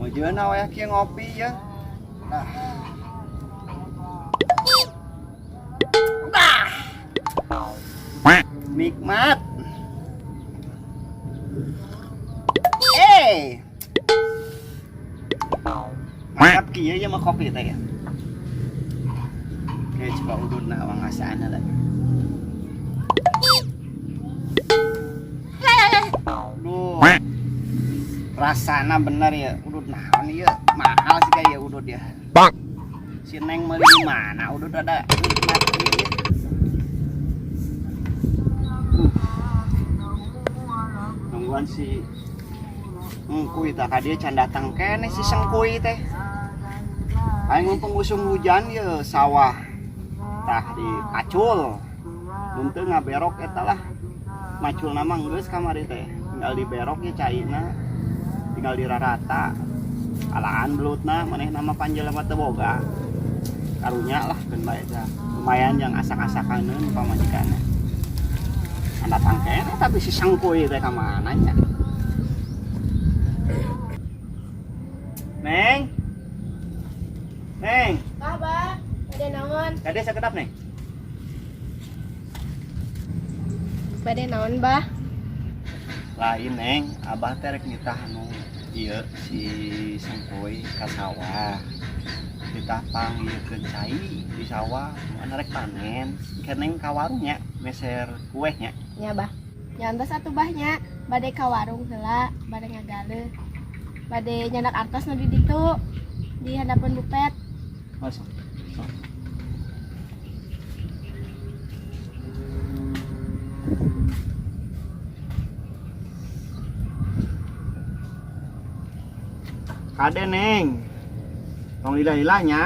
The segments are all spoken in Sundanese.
Meujeuna we kieu ngopi ya. Nah. Nikmat. Mantap kieu ya mah kopi teh ya. Oke, coba ududna awang asana lah. Duh. Rasana bener ya, udud naon ieu? Mahal sih kayak udud ya. Bang. Si Neng meuli di mana udud ada nikmat ieu. Nungguan si Engkuy tah ka dieu can datang keneh si Sengkuy teh. Aing mumpung usum hujan ye sawah tah dipacul. Mun teu ngaberok eta lah. Maculna mah geus kamari teh. Tinggal diberok ye caina. Tinggal dirarata. Alaan belutna manehna mah panjelema teu boga. Karunya lah keun bae tah. Lumayan jang asak-asakaneun pamajikanna. Can datang keneh tapi si Sengkuy teh ka mana nya? Neng. Neng. Bah, bade naon? Kade sakedap, Neng? Bade naon, Bah? Lain, Neng. Abah teh rek nitah nu ieu si Sengkuy ka sawah. Nitah panggilkeun cai di sawah, mun rek panen. Ke Neng ka warung nya, meser kueh nya. Nya, Bah. Nya entos atuh Bah nya, bade ka warung heula, bade ngagaleuh. Bade nyandak artos nu di ditu di handapeun bupet. Masuk. Sok. Kade Neng. Tong lila-lila nya.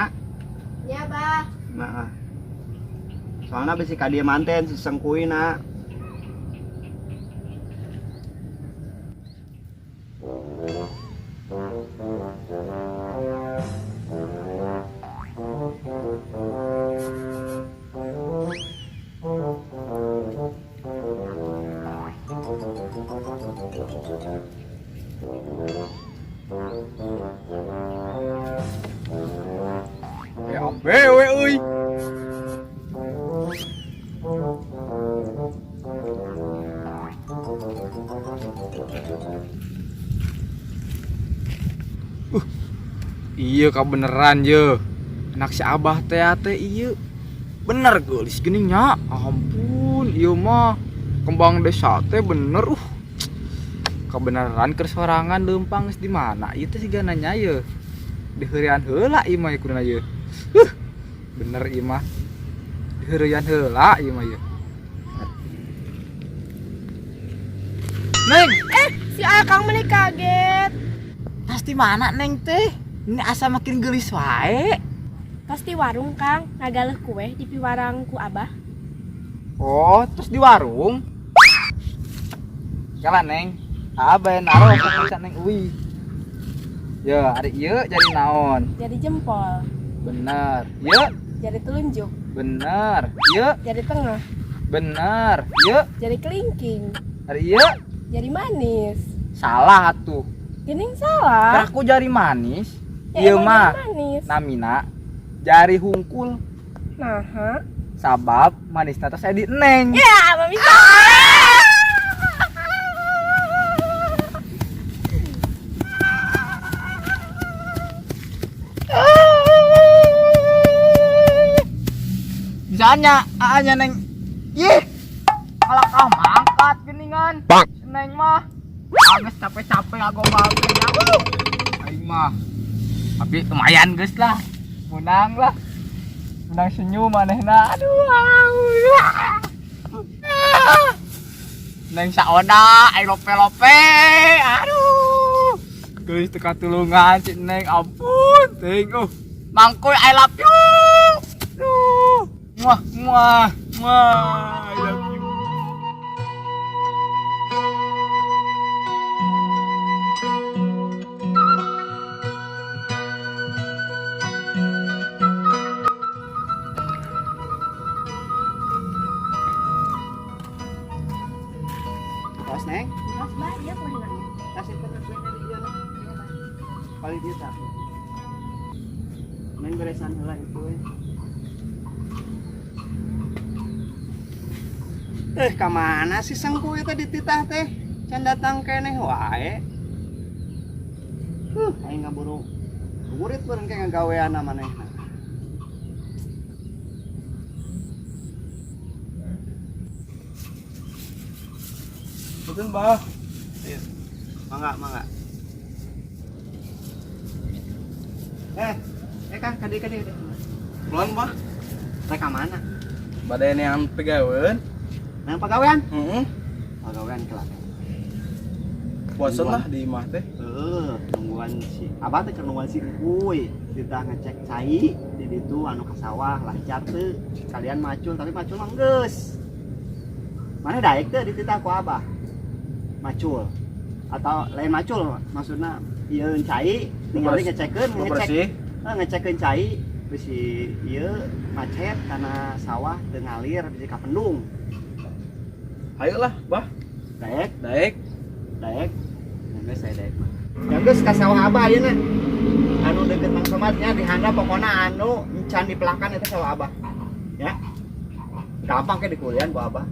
Nya, Bah. Nah. Soalna bisi ka dieu manten si Sengkuy na. Ya bewe euy. Iya kabeneran ye. Anak si Abah teh teh iya. Bener geulis geuning nya. Ampun, ieu mah kembang desa teh bener Kebenaran keur sorangan leumpang geus di mana ieu teh sigana nya ye. Diheureuyan heula ieu mah kuduna ye. Bener ieu mah. Diheureuyan heula ieu mah ye. Neng, Si Akang meni kaget. Tas di mana Neng teh? Ini asa makin geulis wae. Tas di warung Kang, ngagaleuh kue di piwarang ku Abah. Oh, terus di warung? Kala Neng, Abah naruh ka Neng uwi. Ya, ari ieu jadi naon? Jadi jempol. Bener. Ieu? Jadi telunjuk. Bener. Ieu? Jadi tengah. Bener. Ieu? Jadi kelingking. Ari ieu? Jadi manis. Salah atuh. Gening salah. Aku jari manis. Ya, Ieu emang mah jari manis. Namina jari hungkul. Naha. Sabab manisna teh saya di Neng. Ya, mami Bisanya, aanya Neng. Ih. Kalakah mangkat geningan. Neng mah geus capek-capek ngagombal teh nya. Aing mah. Tapi lumayan geus lah. Menang lah. Menang senyum manehna. Aduh. Neng saoda aing lope-lope. Aduh. Geus teu katulungan si Neng, ampun teuing. Mangkuy I love you. Aduh. Muah muah muah. I love you. Tos, Neng. Tos, Bah, ieu kumaha? Tas simpen kuehna di dieu lah. Paling dieu tah. Neng beresan heula itu we. Eh, ka mana si sengkuy teh dititah teh? Can datang keneh wae. Huh, aing ngaburu. Burit beureun ke ngagaweanna manehna. Betul, Bah. Ayo. Mangga, mangga. Eh, eh Kang, kadi kadi kadi. Pulang, Bah. Rek ka mana? Bade yang pegawean. Nang pagawean? Heeh. Pagawean kelak. Bosen lah di imah teh. Heeh, nungguan si Abah teh keur nungguan si Engkuy. Ditah ngecek cai di ditu anu ka sawah lancar teu. Kalian macul tapi macul mah geus. Mana daek teu dititah ku Abah? Macul. Atau lain macul maksudna ieu cai ningali ngecekeun ngecek. Bersih. Eh, ngecekeun cai bisi ieu macet karena sawah teu ngalir bisi kapendung. Ayolah, Bah. Daek, Daek. daek. Geus saya daek mah. Ya geus ka sawah Abah ayeuna. Anu deket Mang Somatnya di handap pokona anu encan dipelakan eta sawah Abah. Ya. Gampang ke dikulian ku Abah.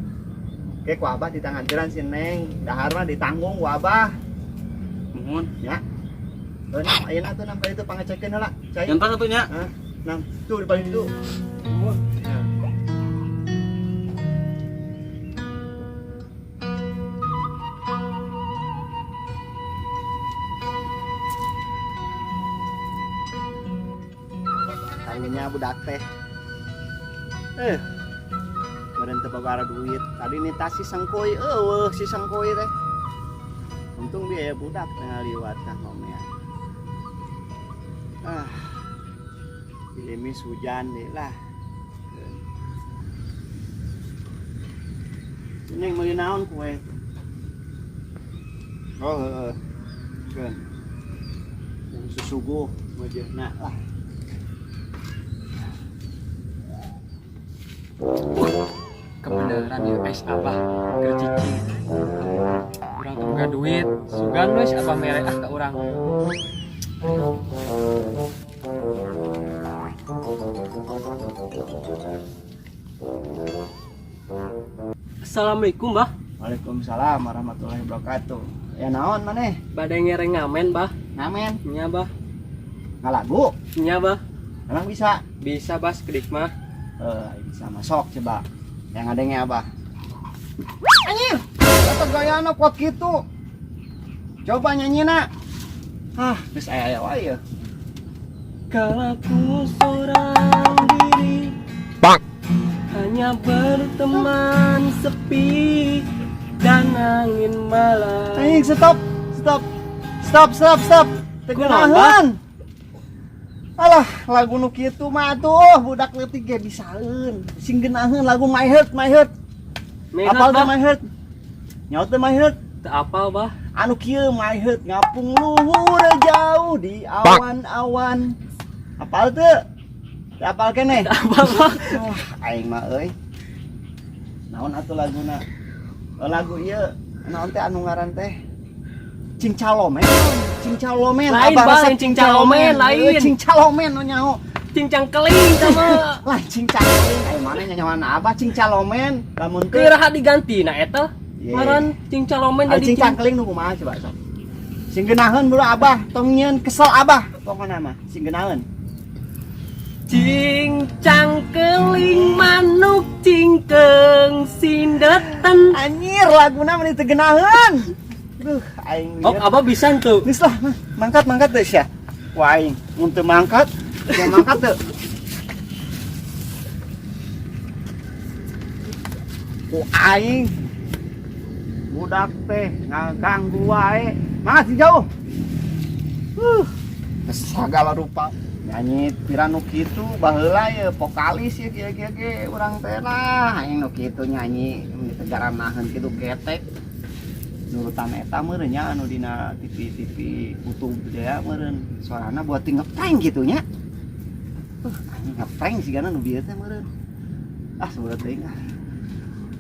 Ke ku Abah ditangantiran si Neng, dahar mah ditanggung ku Abah. Nuhun. Ya. Heuh, nam ayeuna tuh nam ka ditu pangecekeun heula. Cai. Yang satunya. Hah? Nam, tuh di paling itu. Nuhun. Tangannya budak teh. Eh. Meureun teu boga duit. Tadi nita si sengkuy, eueuh si sengkuy teh. Untung biaya budak teh ngaliwat ka ngomea. Ah. Gerimis hujan deh lah. Ini yang meuli naon kue? Oh, heeh. Keun. Yang susuguh wajahna lah. Kebenaran ya guys, Abah keur cicing. Urang teu boga duit, sugan we si Abah mere ah ka urang. Assalamualaikum, Bah. Waalaikumsalam warahmatullahi wabarakatuh. Ya naon maneh? Bade ngereng ngamen, Bah. Ngamen? Nya, Bah. Ngalagu? Nya, Bah. Emang bisa? Bisa, Bah, sekedik mah. Bisa masuk coba. Yang adanya Abah. Anjir, kata gayana kuat gitu. Coba nyanyi nak. Ah, geus aya-aya wae ya. Kalau ku seorang diri, Bang. hanya berteman sepi dan angin malam. Anjing, stop, stop, stop, stop, stop. Tegenahan. Alah, lagu nu kitu mah atuh budak leutik ge bisaeun. Sing geunaheun lagu My Heart, My Heart. My Apal Heart, teu Bah? My Heart? Nyaut teu My Heart? Teu apal, Bah. Anu kieu My Heart ngapung luhur jauh di awan-awan. Apal teu? Teu apal keneh? Teu apal, Bah. Wah, aing mah euy. Naon atuh laguna? Lagu ieu naon teh anu ngaran teh? Cingcalomen. Cingcalomen. Lain, Abah Bah, resep lain cingcalomen, lain. Cingcalomen nu nyaho. Cincang keling sama. Lah cingcangkeling aya mana nyanyawan Abah cingcalomen. Lamun teu Kira diganti nah eta. Ye. Ngaran cingcalomen Ari jadi cingcangkeling nu kumaha coba sok. Sing geunaheun bro Abah, tong nyieun kesel Abah pokona mah, sing geunaheun. Cincang keling manuk cingkeng sindeten. Anjir laguna mah teu geunaheun. Duh, aing Oh, lieur. Abah bisa tuh. Geus lah, mangkat mangkat teu sia. Wah aing mun teu mangkat, teu mangkat teu. Ku aing budak teh ngaganggu wae. Mangkat si jauh. Segala rupa nyanyi pira nu kitu baheula ye vokalis ye kieu-kieu ge urang teh lah aing nu kitu nyanyi mun digaranaheun kitu ketek. Nurutan eta meureun nya anu dina TV-TV YouTube teh ya meureun suarana buat ti ngeprank kitu nya. Anjing ngeprank sigana nu bieu teh meureun. Ah seberat teuing ah.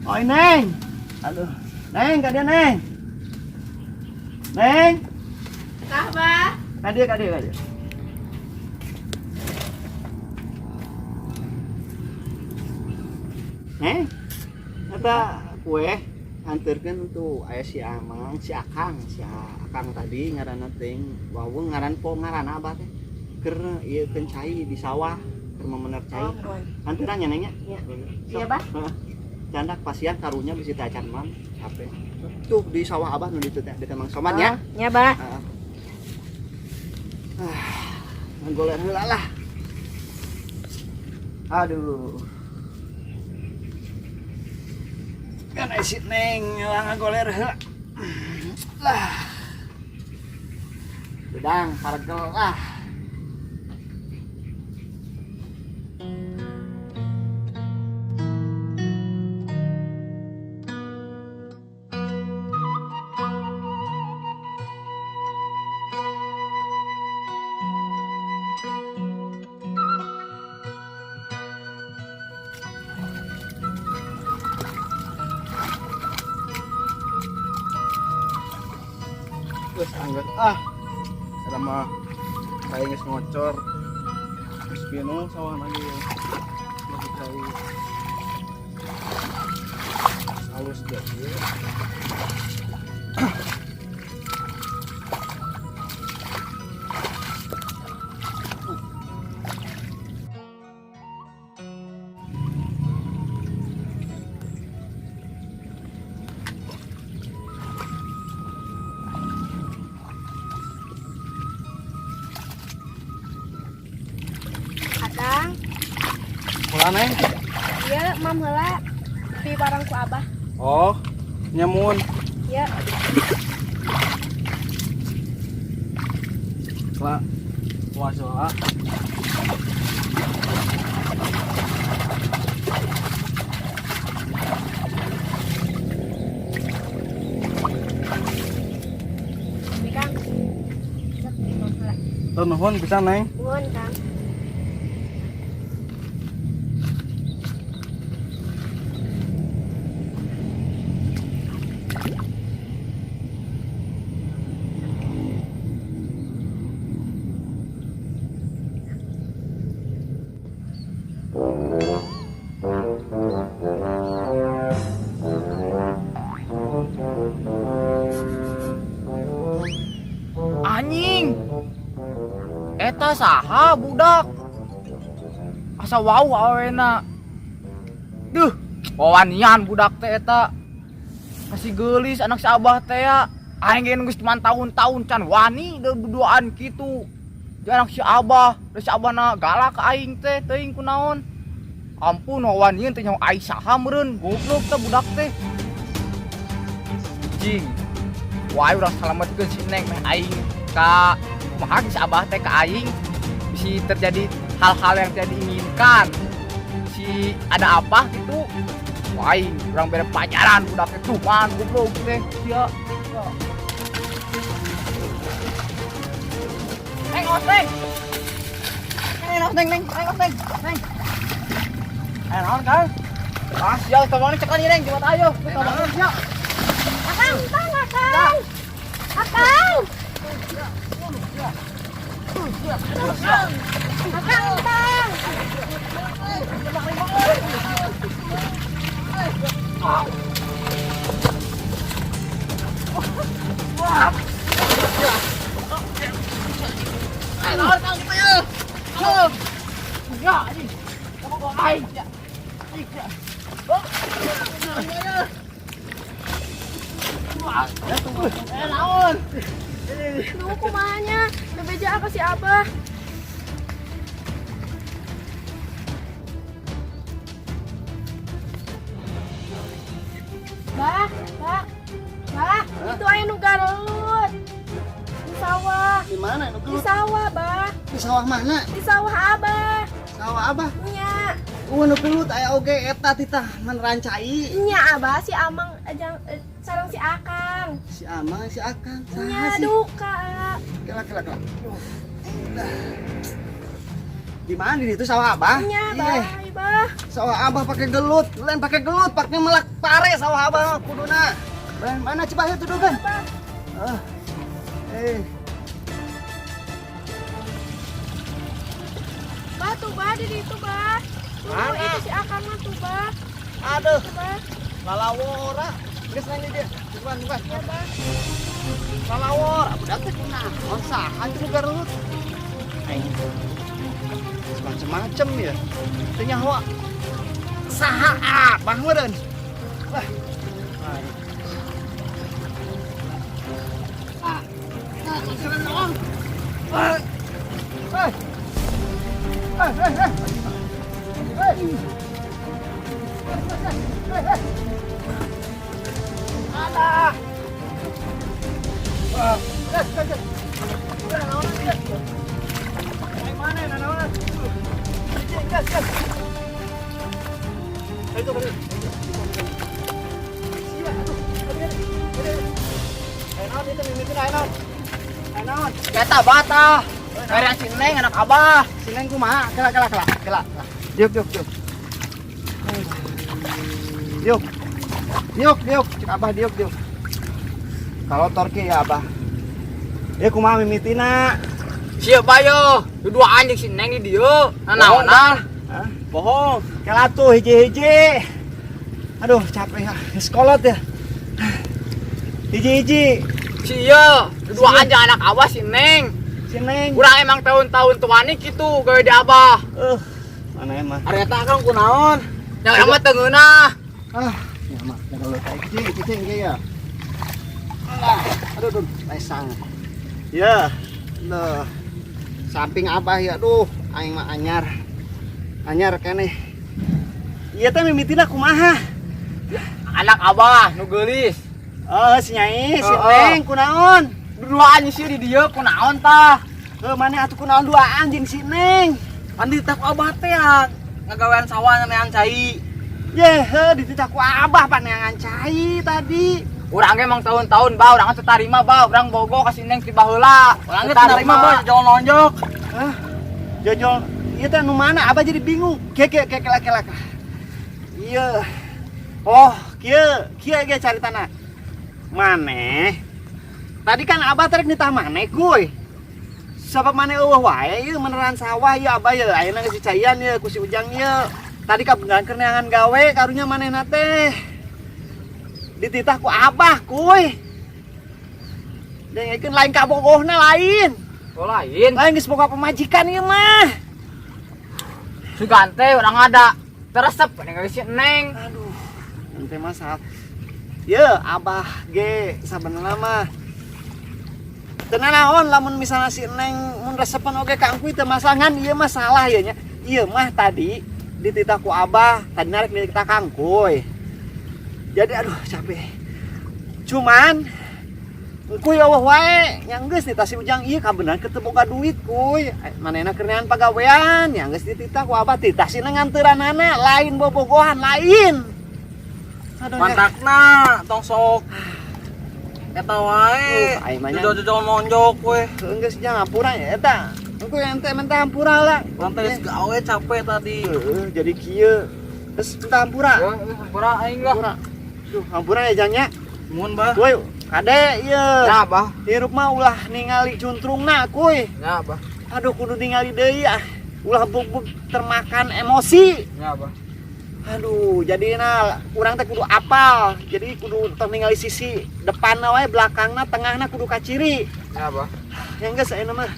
Oi Neng. Aduh, Neng ka dieu Neng. Neng. Tah, Bah. Ka dieu, ka dieu, ka dieu. Neng, eta kue anterkeun tuh aya si Amang, si Akang tadi ngaranna teh wawung ngaran po ngaranna abah teh keur ieu keun cai di sawah keur memener cai. Oh, nuhun. Anteran nya, Neng, nya? Iya. Sok. Iya, Bah. Heeh. Candak pasian karunya bisi teh acan mam capek. Tuh di sawah abah nu ditu teh dekat Mang Somad nya. Oh, nya, Bah. Heeh. Ah, nggoler heula lah. Aduh. Kan si Neng lah ngagoler heula. Lah. Bedang paregel lah. Geus anggeus ah. Eta mah cai geus ngocor. Geus pinuh sawah lagi ya. Masih cai. Halus deh ieu. Akang, Kula, Neng. Ieu mam heula pi barang ku abah. Oh, nyamun. Ieu. Kela. Puas lah. Pi Kang. Sok pi mam heula. Tuh nuhun pisan, Neng. Nuhun, Kang. Anjing. Eta saha budak? Asa wau awena. Duh, wawanian budak teh eta. Kasih geulis anak si abah teh ya. Aing ge geus cuman tahun-tahun can wani deui duduan kitu. Di anak si abah, da si abahna galak ka aing teh, teuing kunaon. Ampun wawanian teh nyaho aing saha meureun, goblok teh budak teh. Jing. Wah, urang salametkeun si Neng meh aing ka kumaha si abah teh ka aing bisi terjadi hal-hal yang tidak diinginkan. Si ada apa gitu. Wah, aing urang bere pacaran budak teh tuh man goblok teh. Sia. Neng, awas, Neng. Neng, awas, Neng, Neng, Neng, awas, Neng, Neng. Eh, naon, Kang? Ah, sial, tolong cekan ieu, Neng, coba ayo. Tolong sia. Akang, tang, Akang. Akang. Akang, tang. Eh, naon, Kang, kita ya. Ya, anjing. Kamu kok aing, ya. Ya. Oh. Eh, naon? Duh, kumaha nya? Teu beja ka si abah. Bah, bah, bah, itu aya nu garelut. Di sawah. Di mana nu Di gelut? sawah, bah. Di sawah mana? Di sawah abah. Sawah abah. Nya, Nu gelut aya oge eta titah merancai. Nya abah si Amang ajang sareng si Akang. Si Amang, si Akang. Nya Saha sih? duka. Kela kela kela. Di mana di itu sawah abah? Nya, Iya. bah, bah. Sawah abah pakai gelut, lain pakai gelut, pakai melak pare sawah abah kuduna. Bah, mana coba itu tuduhkan? Abah. Ah. Eh. Tuh, Bah, di ditu, Bah. Tuh, Mana? itu si Akang mah tuh, Bah. Aduh, Tuh, Bah. lalawora. Geus nang di dieu. Bukan, bukan. Ya, Bah. Lalawora, budak teh kunaon saha teh nu garelut. Aing. Geus macem-macem ya. Teu nyaho saha abah meureun. Wah. Aing. Ah. Ah, keren naon? Ah. Eh. Eh, eh, eh. Eh. Eh, eh. Alah. Ah, gas, gas, gas. Udah, naonan dia. Aing mana, naonan? Gas, gas. Ayo, balik. Sia, aduh. Balik, balik. Ayo, naon itu mimitin, ayo, naon. Ayo, naon. Eta bata. Karya si Neng anak abah. Si Neng kumaha? Kela, kela, kela, kela. Diuk, diuk, diuk. Diuk. Diuk, diuk, cek abah diuk, diuk. Kalau torki ya abah. Ya kumaha mimitina? Siap bayo. Dua anjing si Neng di dieu. Nanaonan. Hah? Bohong. Kela tuh hiji-hiji. Aduh, capek ya. Geus kolot ya. Hiji-hiji. Si ieu, dua anjing anak abah si Neng. Si Neng. Urang emang tahun-tahun tuani gitu gawe di abah. Mana emang? Ari eta Akang kunaon? Yang emang teu ngeunah. Ah, ya mah, kalau kayak gini, cicing ya. Ah, aduh, aduh, lesang. Ya, loh. Samping abah ya, aduh, aing mah anyar. Anyar keneh. Ieu teh mimitina kumaha? Anak abah nu geulis. Oh, si Nyai, si Heeh. Neng kunaon? Dua anjing sih di dieu kunaon tah? Heuh, maneh atuh kunaon dua anjing si Neng? Pan dititah ku abah teh ya. Ngagawean sawah neangan cai. Yeh, heuh, dititah ku abah pan neangan cai tadi. Urang ge emang tahun-tahun bah, urang teu tarima bah, urang bogo ka si Neng ti baheula. Urang ge teu narima bah, jol nonjok. Hah? Jojol, ieu teh nu mana? Abah jadi bingung. Kieu kieu kieu kela kela. Iya. Oh, kieu kieu ge caritana. Maneh. Tadi kan abah tarik nitah maneh kuy. Sabab maneh eueuh wae ieu meneran sawah ieu abah ieu ayeuna geus dicaian ieu ku si Ujang ieu. Tadi kabeneran keur neangan gawe karunya manehna teh. Dititah ku abah kuy. Dengekeun lain kabogohna lain. Oh lain. Lain geus boga pamajikan ieu mah. Sugan teh urang ada teresep ningali si Neng. Aduh, ente mah salah. Ye, abah ge sabenerna mah. Teu nanaon lamun misalnya si Neng mun resepan oge ka engkuy teu masalah ngan ieu mah salah ieu nya. Ieu mah tadi dititah ku abah, tadi narik dititah kangkuy. Jadi aduh capek. Cuman engkuy eueuh wae nya geus nitah si Ujang ieu kabeneran keur teu boga duit kuy. Manehna keur neangan pagawean nya geus dititah ku abah titah si Neng nganteuranana lain bobogohan lain. Aduh, nya. Mantakna tong sok. Eta wae. Aing mah nya. Jojol-jojol nonjok we. Heuh, geus jangan hampura ya eta. Engkuy ente mentah hampura lah. Urang teh geus gawe capek tadi. Heeh, jadi kieu. Geus mentah hampura. Ya, hampura aing lah. Hampura. Duh, hampura ya jang nya. Mun bah. Kuy, kade ieu. Ya, bah. Hirup mah ulah ningali juntrungna kuy. Ya, bah. Aduh kudu ningali deui ah. Ulah bug-bug termakan emosi. Ya, bah. Aduh, jadi nah urang teh kudu apal. Jadi kudu tong ningali sisi depanna wae, belakangna, tengahna kudu kaciri. Ya, bah. Yang geus ayeuna mah.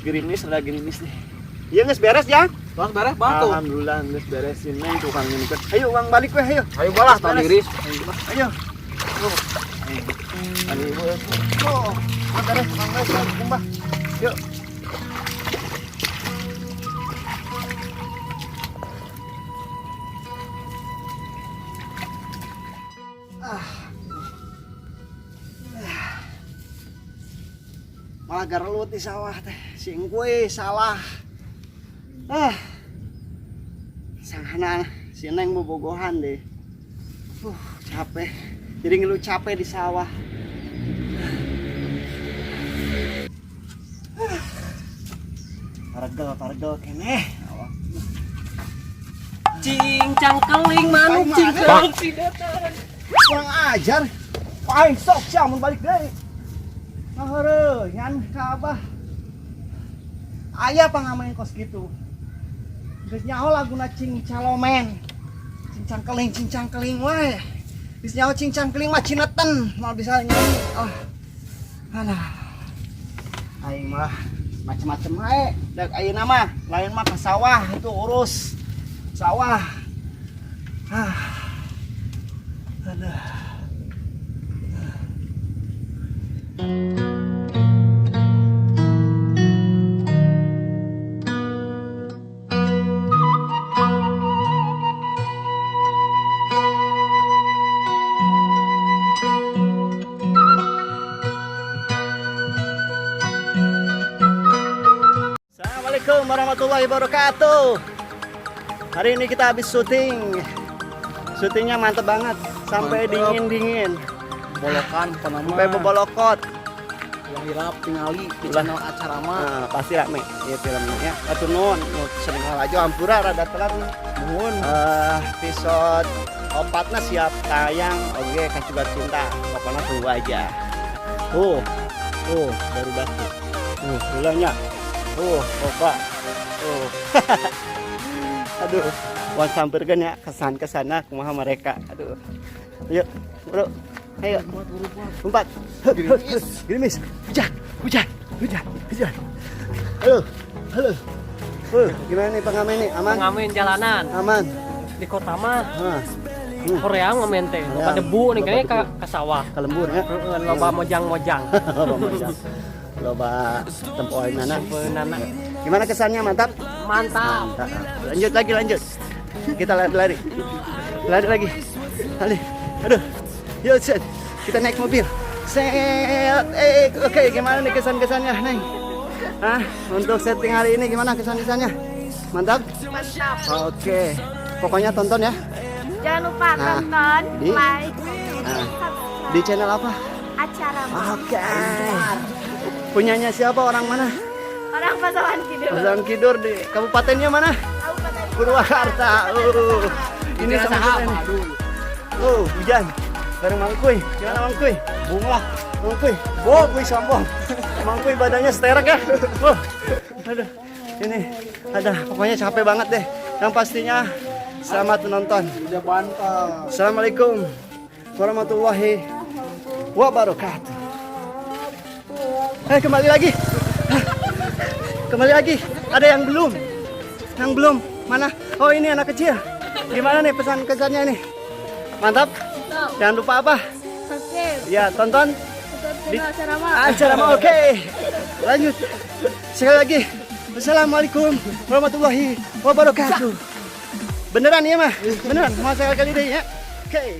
Gerimis ada gerimis nih. Iya geus beres ya? Terus beres bantu. Alhamdulillah geus beres si Neng tukang ini. Ayo urang balik we, ayo. Ayo balah Geus tong beres. diris. Ayo. Ayo. Oh, beres, beres, kumbah. Yuk. Ah. Malah garelut di sawah teh. Si engkuy salah. Ah. Sangana si Neng bobogohan deh. Capek. Jadi ngeluh capek di sawah. Paregel, paregel keneh. Cincang keling manuk cingkrang si datang. Kurang ajar. Aing sok sia mun balik deui. Ngaheureuh nyan ka abah. Aya pangamain kos kitu. Geus nyaho laguna cing calomen. Cincang keling, cincang keling wae. Geus nyaho cincang keling mah cineten, moal bisa nyanyi. Oh. Alah. Aing mah macem-macem wae. Dak ayeuna mah lain mah ke sawah itu urus sawah. Ah. Aduh. Assalamualaikum warahmatullahi wabarakatuh. Hari ini kita habis syuting. Syutingnya mantep banget, sampai dingin-dingin. Bolokan panama. Sampai bebolokot. Ulah hilap tingali di channel acara mah. Nah, pasti rame ya filmnya ya. Atur nuhun, nu sering laju hampura rada telat. Nuhun. Episode opatna siap tayang oge Kacubar Cinta. Pokoknya tunggu aja. Tuh. Tuh, baru batu. Tuh, ulahnya. Tuh, coba. Tuh. Aduh, wan sampeurkeun ya kesan-kesanna kumaha mereka. Aduh. Ayo, bro. Ayo. Empat. Gerimis. Gerimis. Hujan, hujan, hujan, hujan. Halo, halo. Gimana nih pengamen nih? Aman? Pengamen jalanan. Aman. Di kota mah. Hah. Korea ngamen teh, loba debu nih kayaknya ke sawah. Ke lembur ya. Heeh, loba mojang-mojang. Loba mojang. Loba tempoe nana. Tempoe nana. Gimana kesannya? Mantap? Mantap. Mantap. Lanjut lagi, lanjut. Kita lari-lari. Lari lagi. Lari. Aduh. Yuk, set. Kita naik mobil. Set. Oke, gimana nih kesan-kesannya, Neng? Hah? Untuk setting hari ini gimana kesan-kesannya? Mantap? Mantap. Oke. Pokoknya tonton ya. Jangan lupa tonton, di, like, subscribe. Di channel apa? Acara. Oke. Punyanya siapa, orang mana? Orang Pasaman Kidul. Pasaman Kidul di kabupatennya mana? Kabupaten Purwakarta. Ini sama kita nih. Hujan. Bareng Mang Kuy. Gimana Mang Kuy? Bung lah. Mang Kuy. Oh, Kuy sombong. Mang Kuy badannya seterek ya. Aduh. Ini ada pokoknya capek banget deh. Yang pastinya selamat menonton. Assalamualaikum warahmatullahi wabarakatuh. Kembali lagi. Kembali lagi. Ada yang belum. Yang belum. Mana? Oh, ini anak kecil. Gimana nih pesan kesannya nih? Mantap. Jangan lupa apa? Subscribe. Ya, tonton di acara mah. Acara mah. Oke. Lanjut. Sekali lagi. Assalamualaikum warahmatullahi wabarakatuh. Beneran ya mah? Beneran. Mau sekali kali deh ya. Oke.